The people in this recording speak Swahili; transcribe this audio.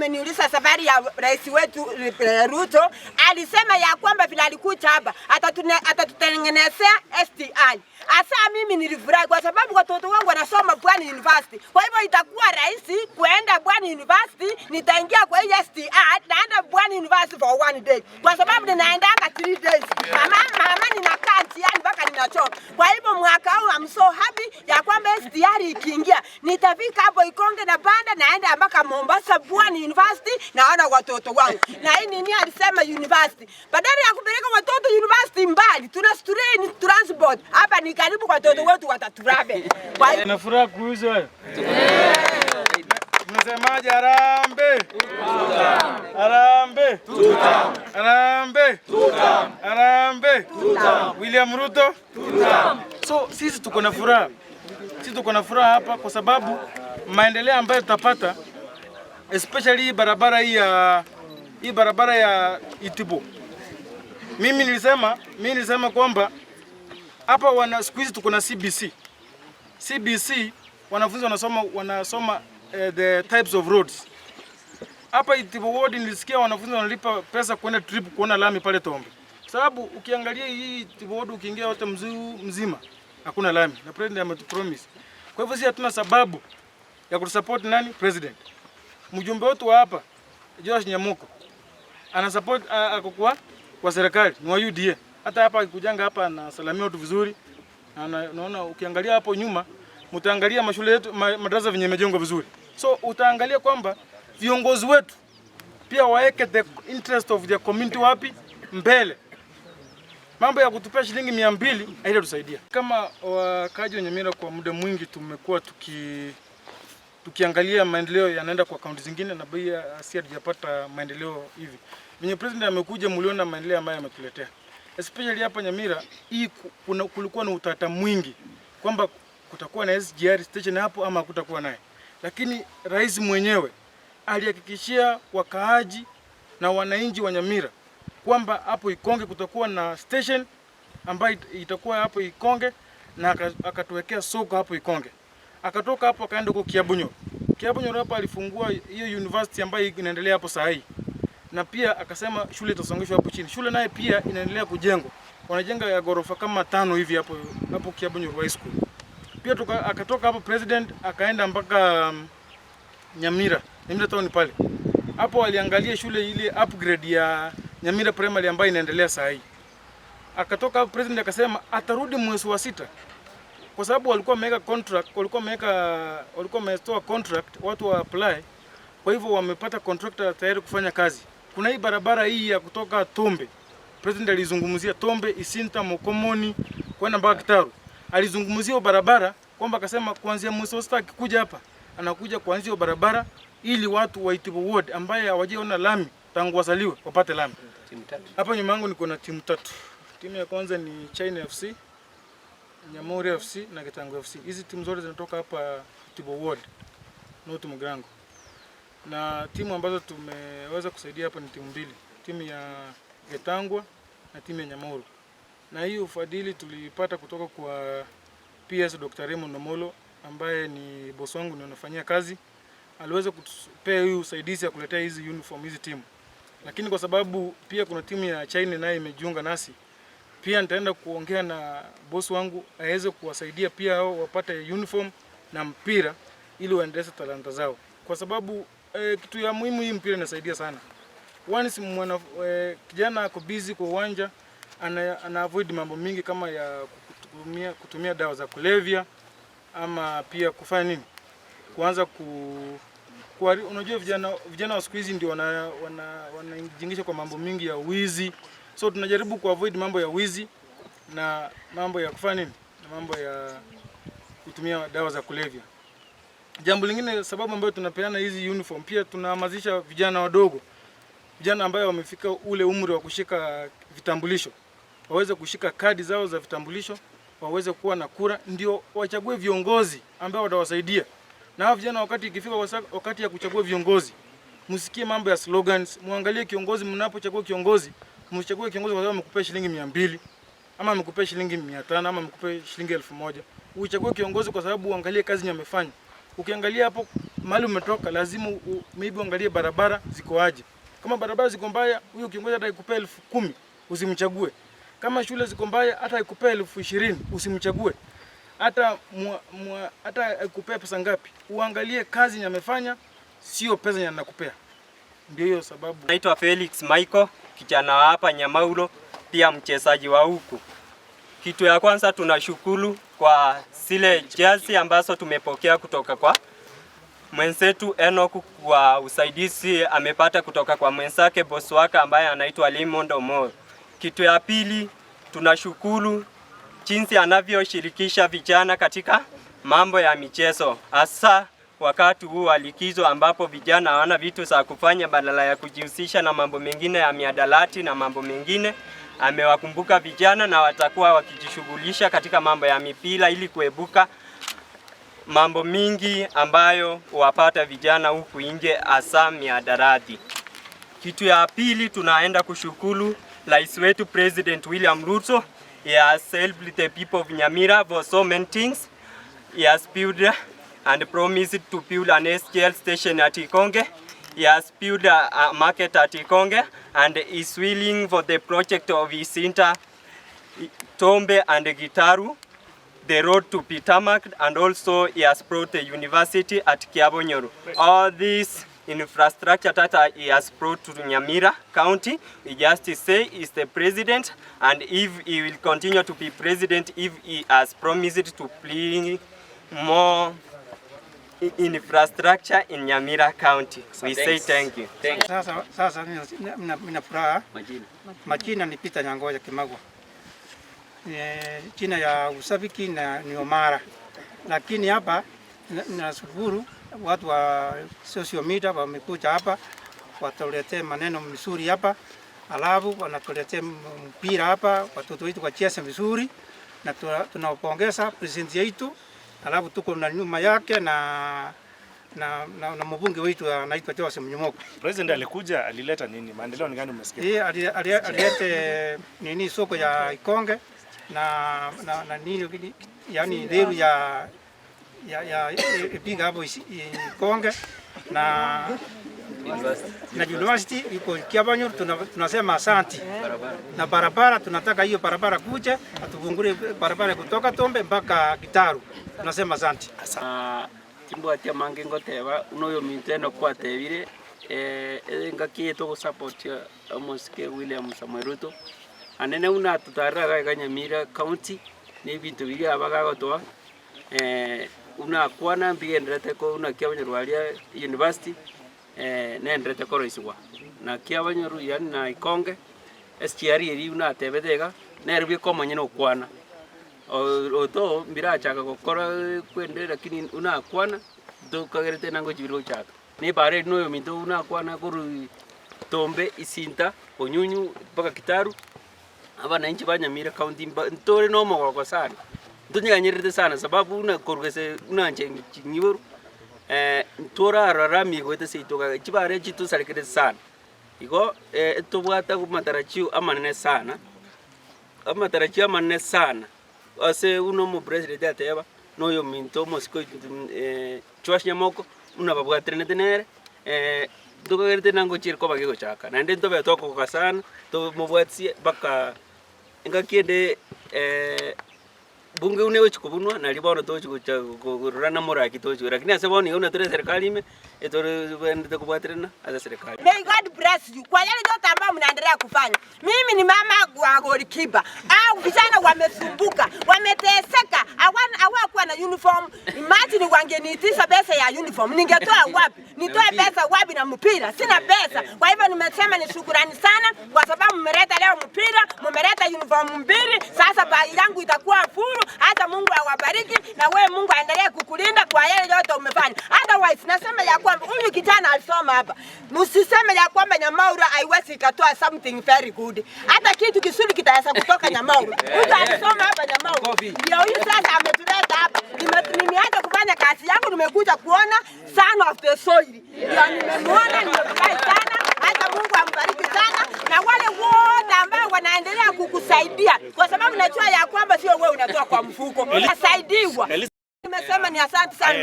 Umeniuliza safari ya rais wetu Ruto, alisema ya kwamba vile alikuja hapa atatutengenezea SGR. Asa mimi nilifurahi kwa sababu watoto wangu wanasoma Pwani University. Kwa hivyo itakuwa rahisi kuenda Pwani University, nitaingia kwa hii SGR, naenda Pwani University for one day. Kwa sababu ninaendanga 3 days. Mama, mama, ninakaa njiani mpaka ninachoka. Kwa hivyo mwaka huu I'm so happy ya kwamba SGR ikiingia, nitafika hapo Ikonge na panda naenda mpaka Mombasa Pwani University, naona watoto wangu. Na hii nini alisema university. Badala ya kupeleka watoto university mbali, tuna train transport. Hapa ni karibu, watoto wetu watatravel. Kwa hiyo Na furaha kuhusu hayo. Tunasemaje? Harambee! Harambee! Harambee! Harambee! William Ruto. So sisi tuko na furaha, sisi tuko na furaha hapa kwa sababu maendeleo ambayo tutapata, especially hii barabara ya Itibo. Mimi nilisema kwamba hapa wana siku hizi tuko na CBC. CBC wanafunzi wanasoma the types of roads. Hapa Itibo Ward nilisikia wanafunzi wanalipa pesa kwenda trip kuona lami pale Tombe. Sababu ukiangalia hii Itibo Ward, ukiingia wote mzima hakuna lami na president ametupromise. Kwa hivyo sisi hatuna sababu ya kutusupport nani? President. Mjumbe wetu wa hapa Josh Nyamuko ana support, ako kwa serikali, ni wa UDA. Hata hapa akikujanga hapa anasalamia watu vizuri. Na naona ukiangalia hapo nyuma mtaangalia mashule yetu, madarasa venye yamejengwa vizuri. So utaangalia kwamba viongozi wetu pia waeke the interest of the community wapi mbele. Mambo ya kutupia shilingi 200 haitatusaidia. Kama wakaaji wa Nyamira, kwa muda mwingi tumekuwa tukiangalia maendeleo yanaenda kwa kaunti zingine na pia si hatujapata maendeleo hivi. Venye president amekuja, mliona maendeleo ambayo ametuletea. Especially hapa Nyamira hii kulikuwa na utata mwingi kwamba kutakuwa na SGR station hapo ama hakutakuwa naye, lakini rais mwenyewe alihakikishia wakaaji na wananchi wa Nyamira kwamba hapo Ikonge kutakuwa na station ambayo itakuwa hapo Ikonge na akatuwekea soko hapo Ikonge. Akatoka hapo akaenda huko Kiabunyoro. Kiabunyoro hapo alifungua hiyo university ambayo inaendelea hapo saa hii. Na pia akasema shule itasongeshwa hapo chini. Shule naye pia inaendelea kujengwa. Wanajenga ya ghorofa kama tano hivi hapo Kiabunyoro High School. Pia akatoka hapo president akaenda mpaka Nyamira, Nyamira town pale. Hapo waliangalia shule ile upgrade ya Nyamira Primary ambayo inaendelea saa hii. Akatoka hapo president akasema atarudi mwezi wa sita kwa sababu walikuwa wameweka contract, walikuwa wametoa contract watu wa apply. Kwa hivyo wamepata contractor tayari kufanya kazi. Kuna hii barabara hii ya kutoka Tombe, president alizungumzia Tombe, Isinta, Mokomoni kwenda mpaka Kitaru. Alizungumzia hiyo barabara kwamba akasema kuanzia mwezi wa sita akikuja hapa anakuja kuanzia hiyo barabara ili watu wa Itibo Ward ambaye hawajaona lami tangu wazaliwe wapate lami. Hapa nyuma yangu niko na timu tatu. Timu ya kwanza ni China FC, Nyamori FC na Kitango FC. Hizi timu zote zinatoka hapa Itibo Ward, North Mugirango. Na timu ambazo tumeweza kusaidia hapa ni timu mbili, timu ya Getangwa na timu ya Nyamoro. Na hii ufadhili tulipata kutoka kwa PS Dr. Raymond Omolo ambaye ni boss wangu ndio anafanyia kazi. Aliweza kutupea hii usaidizi ya kuletea hizi uniform hizi timu, lakini kwa sababu pia kuna timu ya China naye imejiunga nasi pia, nitaenda kuongea na boss wangu aweze kuwasaidia pia hao wapate uniform na mpira ili waendeleze talanta zao, kwa sababu kitu ya muhimu, hii mpira inasaidia sana. Once kijana ako busy kwa uwanja, ana avoid mambo mingi kama ya kutumia dawa za kulevya ama pia kufanya nini, kuanza unajua vijana wa siku hizi ndio wanajiingisha kwa mambo mingi ya wizi, so tunajaribu ku avoid mambo ya wizi na mambo ya kufanya nini na mambo ya kutumia dawa za kulevya. Jambo lingine, sababu ambayo tunapeana hizi uniform, pia tunahamasisha vijana wadogo, vijana ambayo wamefika ule umri wa kushika vitambulisho, waweze kushika kadi zao za vitambulisho, waweze kuwa na kura, ndio wachague viongozi ambao watawasaidia. Na hao vijana wakati ikifika wakati ya kuchagua viongozi, msikie mambo ya slogans, muangalie kiongozi. Mnapochagua kiongozi, msichague kiongozi kwa sababu amekupea shilingi 200 ama amekupea shilingi 500 ama amekupea shilingi 1000. Uchague kiongozi kwa sababu uangalie kazi yenye amefanya. Ukiangalia hapo Mahali umetoka lazima maybe uangalie barabara ziko aje. Kama barabara ziko mbaya, huyo kiongozi hata ikupea 10,000 usimchague. Kama shule ziko mbaya, hata ikupea 20,000 usimchague. Hata ikupea pesa ngapi, uangalie kazi yenye amefanya, sio pesa yenye anakupea. Ndio hiyo sababu. Naitwa Felix Michael, kijana wa hapa Nyamaulo, pia mchezaji wa huku. Kitu ya kwanza tunashukuru kwa zile jezi ambazo tumepokea kutoka kwa mwenzetu Enoch kwa usaidizi amepata kutoka kwa mwenzake boss wake ambaye anaitwa Raymond Omolo. Kitu ya pili tunashukuru jinsi anavyoshirikisha vijana katika mambo ya michezo, hasa wakati huu wa likizo ambapo vijana hawana vitu za kufanya, badala ya kujihusisha na mambo mengine ya mihadarati na mambo mengine. Amewakumbuka vijana na watakuwa wakijishughulisha katika mambo ya mipira ili kuepuka mambo mingi ambayo wapata vijana huku nje, hasa mihadarati. Kitu ya pili tunaenda kushukuru rais wetu President William Ruto. He has helped the people of Nyamira for so many things. He has built and promised to build an SGR station at Ikonge. He has built a market at Ikonge and is willing for the project of Isinta, Tombe and Gitaru, the road to be tarmacked, and also he has brought the university at Kiabonyoru. All this infrastructure that he has brought to Nyamira County, we just say is the president, and if he will continue to be president, if he has promised to bring more infrastructure in Nyamira County. We say thank you. Sasa nina furaha. Majina ni Peter Nyangoja Kimagwa. Jina ya usafiki na ni Omara, lakini hapa nashukuru watu wa social media wamekuja hapa watuletee maneno mzuri hapa, alafu wanatuletea mpira hapa, watoto wetu wacheze vizuri, na tunawapongeza president yetu, alafu tuko na nyuma yake na mbunge wetu anaitwa Joseph Nyamoko. President alikuja, alileta nini? Maendeleo ni gani umesikia? Yeye alilete nini, soko ya Ikonge na nini, yani reli ya ipiga hapo Ikonge na university iko Kiabonyoru. Tunasema asanti na barabara, tunataka hiyo barabara kuja atufungule barabara kutoka Tombe mpaka Gitaru. Tunasema asanti. Timbwatia mange ngoteba unoyo minto eno kwatebire engaki togosupport omosike William Samoei Ruto anene una tutarira ga Nyamira County ni ebinto biria abagagotoa una kwana mbigenderete ko una Kiabonyoru aria university nenderete koroisigwa na Kiabonyoru yani na Ikonge SGR eri una atebete iga nere bweka omonyene okwana oto mbirachaka gokora kwende lakini unakwana tokagerete nango chibiri gochaka nibare noyo minto unakwana koru Tombe, Isinta, Onyunyu mpaka Kitaru. Abananchi ba Nyamira County ntore no omogoko sana, ntonyeganyerete sana sababu una korugese unanche ng'iboru ntorarora migoete seito chibare chitusarekere sana igo tobwata matarajio amanene sana, amatarajio amanene sana ase uno omopresident ateba noyo minto omosiko Joash Nyamoko buna babwatiranete nere ntokagerete nango chire koba gegochaka naende ntobe tokogoka sana tomobwatisie mpaka engaki ende bunge une gochi kobunwa nari bono tochi gocha korora na moraki tochi lakini ase bono iga buna tore serikali ime etore bwenerete kobwaterana ase serikali. May God bless you kwa yale yote ambayo mnaendelea kufanya. Mimi ni mama wa golikipa. Au vijana wamesumbuka, wameteseka, hawakuwa na uniform. Imagine wangeniitisha pesa ya uniform, ningetoa wapi? Nitoe pesa wapi na mpira? Sina pesa. Kwa hivyo nimesema ni shukrani sana kwa sababu mmeleta leo mpira, mmeleta uniform mbili. Sasa bagi yangu itakuwa furu. Hata Mungu awabariki na wewe Mungu aendelee kukulinda kwa yale yote umefanya. Otherwise nasema ya kwamba huyu kijana alisoma hapa. Msiseme ya kwamba Nyamaura haiwezi ikatoa something very good. Hata kitu kizuri kitaweza kutoka Nyamaura. Huyu alisoma hapa Nyamaura. Ndio huyu sasa ametuleta hapa. Nimeacha kufanya kazi yangu, nimekuja kuona son of the soil. Ndio nimemwona, nimefurahi sana. Hata Mungu ambariki sana na wale wote ambao wanaendelea kukusaidia, kwa sababu najua ya kwamba sio wewe unatoa kwa mfuko, unasaidiwa. Nimesema ni asante sana.